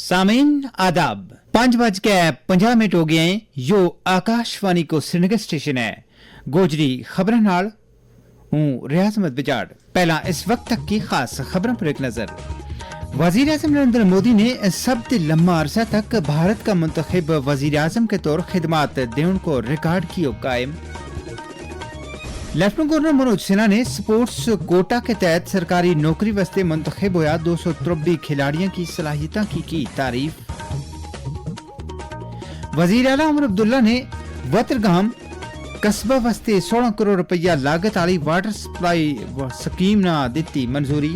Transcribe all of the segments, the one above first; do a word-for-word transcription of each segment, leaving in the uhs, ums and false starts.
سامعین، آداب۔ پنج بج کے پنجاہ منٹ ہو گیا ہیں۔ یوہ آکاشوانی کو سرینگر اسٹیشن ہے۔ گوجری خبراں نال ہوں ریاض احمد بجاڑ۔ پہلاں اس وقت تک کی خاص خبراں پر ایک نظر۔ وزیر اعظم نریندر مودی نے سب تے لمبا عرصہ تک بھارت کا منتخب وزیر اعظم کے طور خدمات دیون کو ریکارڈ کیو قائم۔ لیفٹننٹ گورنر منوج سنہا نے سپورٹس کوٹا کے تحت سرکاری نوکری واسطے منتخب ہویا دو سو تربی کھلاڑیاں کی صلاحیتاں کی کی تعریف۔ وزیر اعلیٰ عمر عبداللہ نے وترگام قصبہ واسطے سولہ کروڑ روپیہ لاگت آلی واٹر سپلائی سکیم نا دتی منظوری۔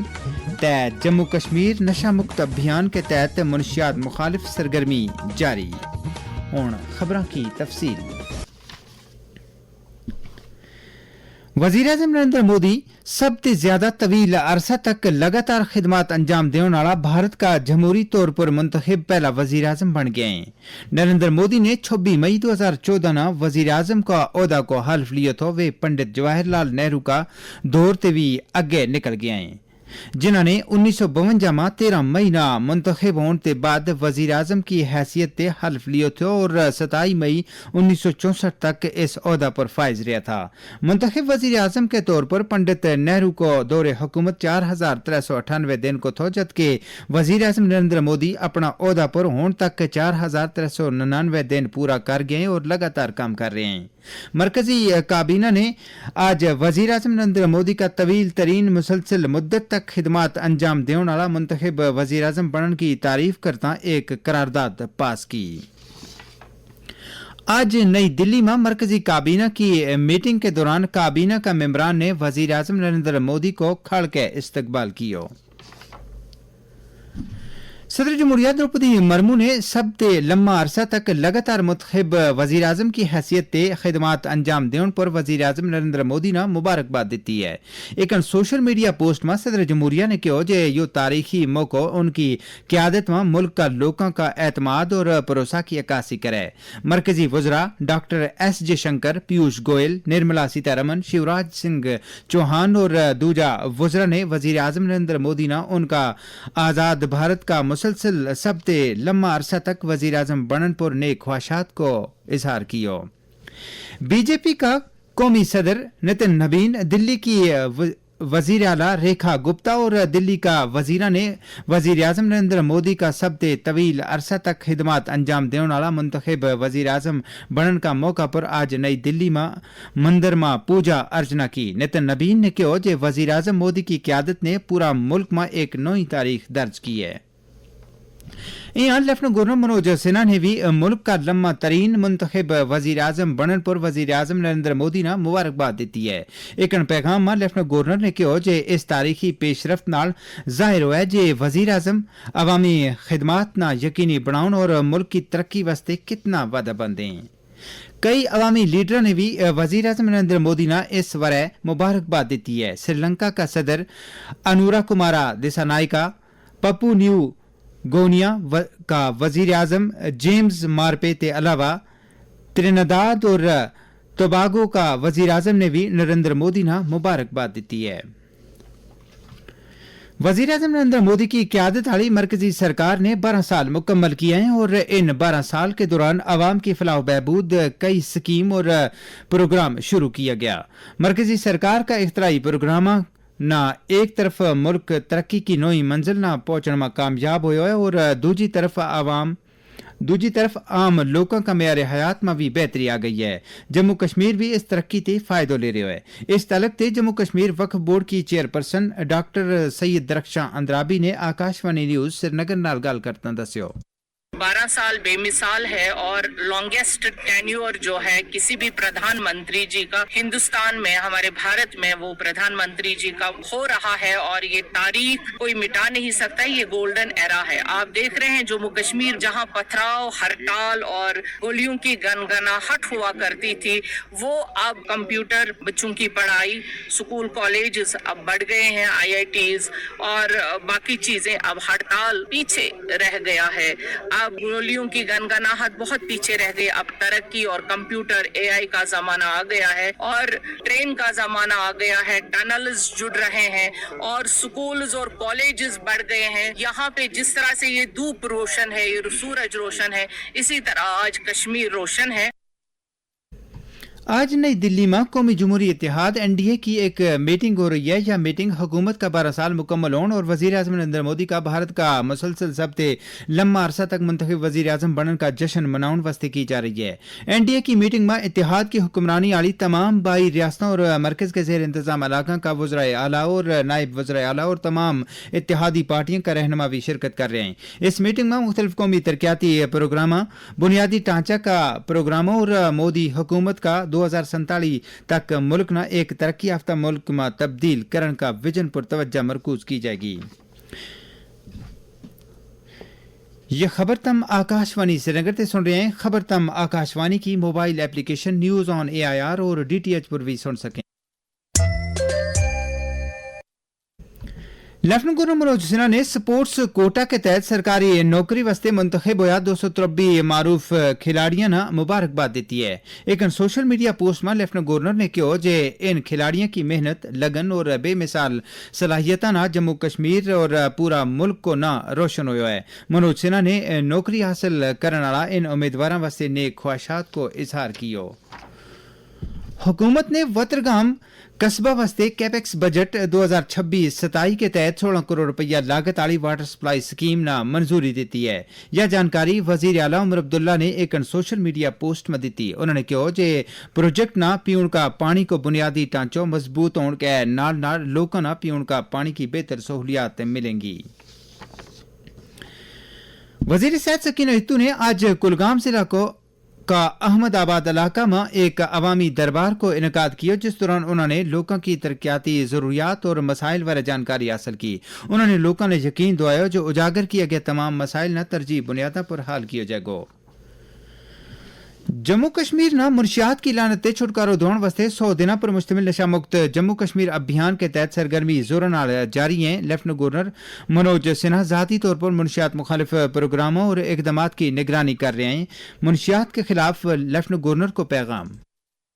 تے جموں کشمیر نشہ مکت ابھیان کے تحت منشیات مخالف سرگرمی جاری۔ ہن خبراں کی تفصیل۔ وزیر اعظم نریندر مودی سب تے زیادہ طویل عرصہ تک لگاتار خدمات انجام دیون آڑا بھارت کا جمہوری طور پر منتخب پہلا وزیر اعظم بن گیا ہیں۔ نریندر مودی نے چھبی مئی دو ہزار چودہ نا وزیر اعظم کا عہدہ کو حلف لیو تھو ویہ پنڈت جواہر لال نہرو کا دور تے وی اگے نکل گیا ہیں، جنہاں نے انیس سو بونجا ما تیرہ مئی نا منتخب ہون تے بعد وزیر اعظم کی حیثیت تے حلف لیو تھو اور ستائی مئی انیس سو چونسٹھ تک اس عہدہ پر فائز رہیا تھا۔ منتخب وزیر اعظم کے طور پر پنڈت نہرو کو دور حکومت چار ہزار ترے سو اٹھانوے دن کو تھو جد کہ وزیر اعظم نریندر مودی اپنا عہدہ پر ہون تک چار ہزار ترے سو ننانوے دن پورا کر گئے اور لگاتار کام کر رہے ہیں۔ مرکزی کابینہ نے آج وزیر اعظم نریندر مودی کا طویل ترین مسلسل مدت تک خدمات انجام دیون آڑا منتخب وزیر اعظم بنن کی تعریف کرتا ایک قرارداد پاس کی۔ آج نئی دلی ما مرکزی کابینہ کی میٹنگ کے دوران کابینہ کا ممبران نے وزیر اعظم نریندر مودی کو کھڑ کے استقبال کیو۔ صدر جمہوریہ دروپدی مرمو نے سب تے لما عرصہ تک لگاتار منتخب وزیر اعظم کی حیثیت تے خدمات انجام دیون پر وزیر اعظم نریندر مودی نا مبارکباد دتی ہے۔ ایک ان سوشل میڈیا پوسٹ ما صدر جمہوریہ نے کہیو جے یوہ تاریخی موقعو ان کی قیادت ما ملک کا لوکاں کا اعتماد اور بھروسہ کی عکاسی کرے۔ مرکزی وزراء ڈاکٹر ایس جے شنکر، پیوش گوئل، نرملا سیتا رمن، شیوراج سنگھ چوہان اور دوجا وزراء نے وزیر اعظم نریندر مودی نا ان کا آزاد بھارت کا مسلسل سب تے لما عرصہ تک وزیر اعظم بنن پر نیک خواہشات کو اظہار کیو۔ بی جے پی کا قومی صدر نتن نبین دلی کی وزیر اعلیٰ ریکھا گپتا اور دلی کا وزیراں نے وزیر اعظم نریندر مودی کا سب تے طویل عرصہ تک خدمات انجام دیون آڑا منتخب وزیر اعظم بنن کا موقع پر آج نئی دلی ما مندر ما پوجا ارچنا کی۔ نتن نبین نے کہیو جے وزیر اعظم مودی کی قیادت نے پورا ملک ما ایک نوئی تاریخ درج کی ہے۔ ایہاں لیفٹننٹ گورنر منوج سنہا نے وی ملک کا لما ترین منتخب وزیر اعظم بنن پر وزیر اعظم نریندر مودی نا مبارکباد دتی ہے۔ ایک ان پیغام ما لیفٹننٹ گورنر نے کہیو جے اس تاریخی پیش رفت نال ظاہر ہوئے جے وزیر اعظم عوامی خدمات نا یقینی بناؤن اور ملک کی ترقی واسطے کتنا وعدہ بند ہیں۔ کئی عوامی لیڈراں نے وی وزیر اعظم نریندر مودی نا اس ورے مبارکباد دتی ہے۔ سری لنکا کا صدر انورا کمارا دسا نائکا، پپو نیو گونیا کا وزیر اعظم جیمز مارپے تے علاوہ تریناداد اور توباگو کا وزیر اعظم نے وی نریندر مودی نا مبارکباد دتی ہے۔ وزیر اعظم نریندر مودی کی قیادت آڑی مرکزی سرکار نے بارہ سال مکمل کیا ہیں اور ان بارہ سال کے دوران عوام کی فلاح و بہبود کئی سکیم اور پروگرام شروع کیا گیا۔ مرکزی سرکار کا اختراعی پروگراماں نا ایک طرف ملک ترقی کی نوئی منزل نا پہنچن ما کامیاب ہویو ہے اور دوجی طرف عوام دوجی طرف عام لوکاں کا معیار حیات ما وی بہتری آ گئی ہے۔ جموں کشمیر وی اس ترقی تے فائدو لے رہیو ہے۔ اس تعلق تے جموں کشمیر وقف بورڈ کی چیئرپرسن ڈاکٹر سید درخشاں اندرابی نے آکاشوانی نیوز سرینگر نال گل کرتاں دسیو۔ بارہ سال بے مثال ہے اور لانگیسٹ ٹینیور جو ہے کسی بھی پردھان منتری جی کا ہندوستان میں ہمارے بھارت میں وہ پردھان منتری جی کا ہو رہا ہے اور یہ تاریخ کوئی مٹا نہیں سکتا، یہ گولڈن ایرا ہے۔ آپ دیکھ رہے ہیں جموں کشمیر جہاں پتھراؤ ہڑتال اور گولیوں کی گنگناہٹ ہوا کرتی تھی، وہ اب کمپیوٹر، بچوں کی پڑھائی، سکول کالجز اب بڑھ گئے ہیں، آئی آئی ٹیز اور باقی چیزیں، اب ہڑتال پیچھے رہ گیا ہے۔ اب گولیوں کی گنگناہٹ بہت پیچھے رہ گئی۔ اب ترقی اور کمپیوٹر، اے آئی کا زمانہ آ گیا ہے اور ٹرین کا زمانہ آ گیا ہے، ٹنلز جڑ رہے ہیں اور سکولز اور کالجز بڑھ گئے ہیں۔ یہاں پہ جس طرح سے یہ دھوپ روشن ہے، یہ سورج روشن ہے، اسی طرح آج کشمیر روشن ہے۔ آج نئی دلی ما قومی جمہوری اتحاد این ڈی اے کی ایک میٹنگ ہو رہی ہے۔ یا میٹنگ حکومت کا بارہ سال مکمل ہون اور وزیر اعظم نریندر مودی کا بھارت کا مسلسل ضبط لمبا عرصہ تک منتخب وزیر اعظم بنن کا جشن مناؤن واسطے کی جا رہی ہے۔ این ڈی اے کی میٹنگ ما اتحاد کی حکمرانی آلی تمام بائی ریاستوں اور مرکز کے زیر انتظام علاقاں کا وزرائے اعلیٰ اور نائب وزرائے اعلیٰ اور تمام اتحادی پارٹیوں کا رہنما بھی شرکت کر رہے ہیں۔ اس میٹنگ ما مختلف قومی ترقیاتی پروگراماں، بنیادی ڈھانچہ کا پروگراموں اور مودی حکومت کا دو ہزار سینتالیس تک ملک نا ایک ترقی یافتہ ملک ما تبدیل کرن کا ویژن پر توجہ مرکوز کی جائے گی۔ یہ خبر تم آکاشوانی سرینگر تے سن رہے ہیں۔ خبر تم آکاشوانی کی موبائل ایپلیکیشن نیوز آن اے آئی آر اور ڈی ٹی ایچ پر بھی سن سکیں۔ لیفٹننٹ گورنر منوج سنہا نے سپورٹس کوٹا کے تحت سرکاری نوکری واسطے منتخب ہویا دو سو تربی معروف کھلاڑیاں نا مبارکباد دیتی ہے۔ ایک سوشل میڈیا پوسٹ ما لیفٹننٹ گورنر نے کہیو جے ان کھلاڑیاں کی محنت، لگن اور بے مثال صلاحیتاں نا جموں کشمیر اور پورا ملک کو ناں روشن ہویو ہے۔ منوج سنہا نے نوکری حاصل کرن آلا ان امیدواراں واسطے نیک خواہشات کو اظہار کیو۔ حکومت نے وترگام قصبہ واسطے کیپکس بجٹ دو ہزار چھبیس ستائی کے تحت سولہ کروڑ روپیہ لاگت آلی واٹر سپلائی سکیم نا منظوری دیتی ہے۔ یا جانکاری وزیر اعلیٰ عمر عبداللہ نے ایک سوشل میڈیا پوسٹ ما دیتی۔ انہوں نے کہیو جے پروجیکٹ نا پیون کا پانی کو بنیادی ڈھانچو مضبوط ہون کے نال نال لوکاں نا پیون کا پانی کی بہتر سہولیات ملیں گی۔ وزیر صحت سکینہ ہتو نے آج کلگام ضلع کو کا احمد آباد علاقہ ما ایک عوامی دربار کو انعقاد کیو، جس دوران انہوں نے لوکاں کی ترقیاتی ضروریات اور مسائل بارے جانکاری حاصل کی۔ انہوں نے لوکاں نے یقین دعایو جو اجاگر کیا گیا تمام مسائل نا ترجیح بنیاداں پر حل کیو جائے گو۔ جموں کشمیر نا منشیات کی لعنت تے چھٹکارو دھون واسطے سو دناں پر مشتمل نشہ مکت جموں کشمیر ابھیان کے تحت سرگرمی زورن آل جاری ہیں۔ لیفٹننٹ گورنر منوج سنہا ذاتی طور پر منشیات مخالف پروگراموں اور اقدامات کی نگرانی کر رہے ہیں۔ منشیات کے خلاف لیفٹننٹ گورنر کو پیغام۔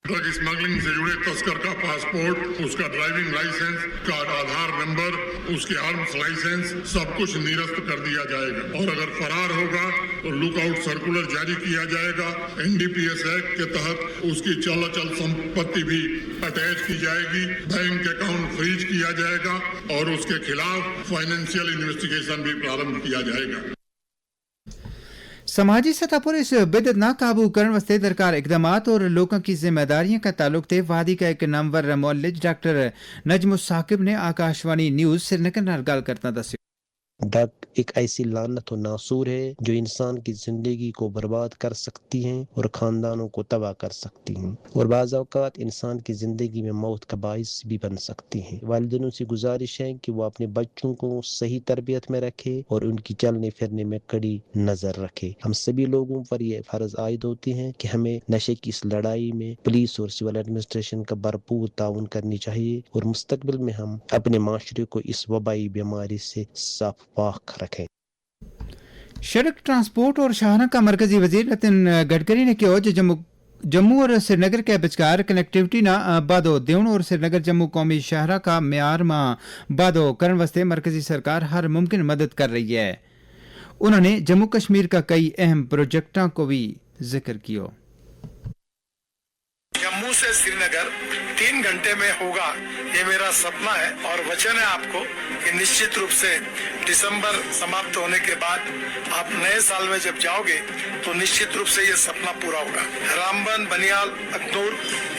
ڈرگ اسمگلنگ سے جڑے تسکر کا پاسپورٹ، اس کا ڈرائیونگ لائسنس، کارڈ، آدھار نمبر، اس کے آرمز لائسنس، سب کچھ نرست کر دیا جائے گا اور اگر فرار ہوگا تو لک آؤٹ سرکولر جاری کیا جائے گا۔ این ڈی پی ایس ایکٹ کے تحت اس کی چل سمپتی بھی اٹیچ کی جائے گی، بینک اکاؤنٹ فریج کیا جائے گا اور اس کے خلاف فنانشل انویسٹیگیشن بھی پرارمب کیا جائے گا۔ سماجی سطح پر اس بدعت نا قابو کرن واسطے درکار اقدامات اور لوکاں کی ذمہ داریاں کا تعلق تے وادی کا ایک نامور معلج ڈاکٹر نجم الثاقب نے آکاشوانی نیوز سرینگر نال گل کرتا دسیو۔ ڈرگ ایک ایسی لعنت و ناسور ہے جو انسان کی زندگی کو برباد کر سکتی ہیں اور خاندانوں کو تباہ کر سکتی ہیں، اور بعض اوقات انسان کی زندگی میں موت کا باعث بھی بن سکتی ہیں۔ والدینوں سے گزارش ہے کہ وہ اپنے بچوں کو صحیح تربیت میں رکھے اور ان کی چلنے پھرنے میں کڑی نظر رکھے۔ ہم سبھی لوگوں پر یہ فرض عائد ہوتی ہیں کہ ہمیں نشے کی اس لڑائی میں پولیس اور سول ایڈمنسٹریشن کا بھرپور تعاون کرنی چاہیے اور مستقبل میں ہم اپنے معاشرے کو اس وبائی بیماری سے صاف پاک رکھیں۔ سڑک ٹرانسپورٹ اور شاہراں کا مرکزی وزیر نتن گڈکری نے کہیو جے جموں اور سرینگر کے بچکار کنیکٹیوٹی نا بادو دیون اور سرینگر جموں قومی شاہراں کا معیار ما بادو کرن واسطے مرکزی سرکار ہر ممکن مدد کر رہی ہے۔ انہوں نے جموں کشمیر کا کئی اہم پروجیکٹاں کو بھی ذکر کیو۔ جموں سے سرینگر تین گھنٹے میں ہوگا، یہ میرا سپنا ہے اور وچن ہے آپ کو کہ نشچت روپ سے دسمبر سماپت ہونے کے بعد آپ نئے سال میں جب جاؤ گے تو نشچت روپ سے یہ سپنا پورا ہوگا۔ رامبن، بنیال، اکھنور،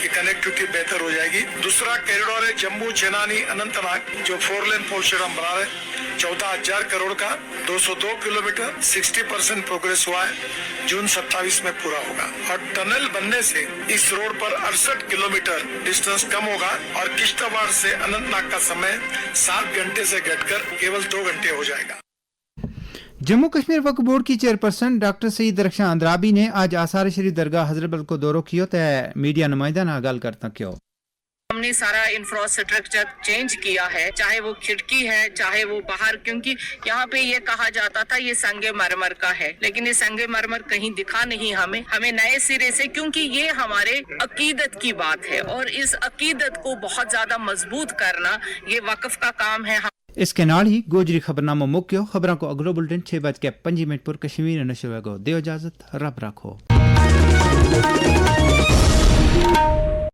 یہ کنیکٹیوٹی بہتر ہو جائے گی۔ دوسرا کریڈور ہے جموں چینانی اننت ناگ، جو فور لین پورشن ہم بنا رہے ہیں، چودہ ہزار کروڑ کا، دو سو دو کلومیٹر، سکسٹی پرسنٹ پروگریس ہوا ہے، جون ستائیس میں پورا ہوگا اور ٹنل بننے سے اس روڈ پر اڑسٹھ کلومیٹر ڈسٹنس کم ہوگا اور کشتواڑ سے اننت ناگ کا سمے سات گھنٹے سے گھٹ کر کیول دو گھنٹے ہو جائے گا۔ جموں کشمیر وقف بورڈ کی چیئرپرسن ڈاکٹر سعید رخشاں اندرابی نے آج آثار شریف درگاہ حضرت بل کو دورو کیو تے میڈیا نمائندہ نا گل کرتا کیو۔ نے سارا انفراسٹرکچر چینج کیا ہے، چاہے وہ کھڑکی ہے، چاہے وہ باہر، کیونکہ یہاں پہ یہ کہا جاتا تھا یہ سنگ مرمر کا ہے، لیکن یہ سنگ مرمر کہیں دکھا نہیں ہمیں۔ ہمیں نئے سرے سے، کیونکہ یہ ہمارے عقیدت کی بات ہے اور اس عقیدت کو بہت زیادہ مضبوط کرنا یہ وقف کا کام ہے۔ اس کے نال ہی گوجری خبرنامو مکیو۔ خبراں کو اگلو بلٹن چھ بج کے پنجی منٹ پر کشمیر نشر ہوئے گو۔ دیو اجازت، رب رکھو۔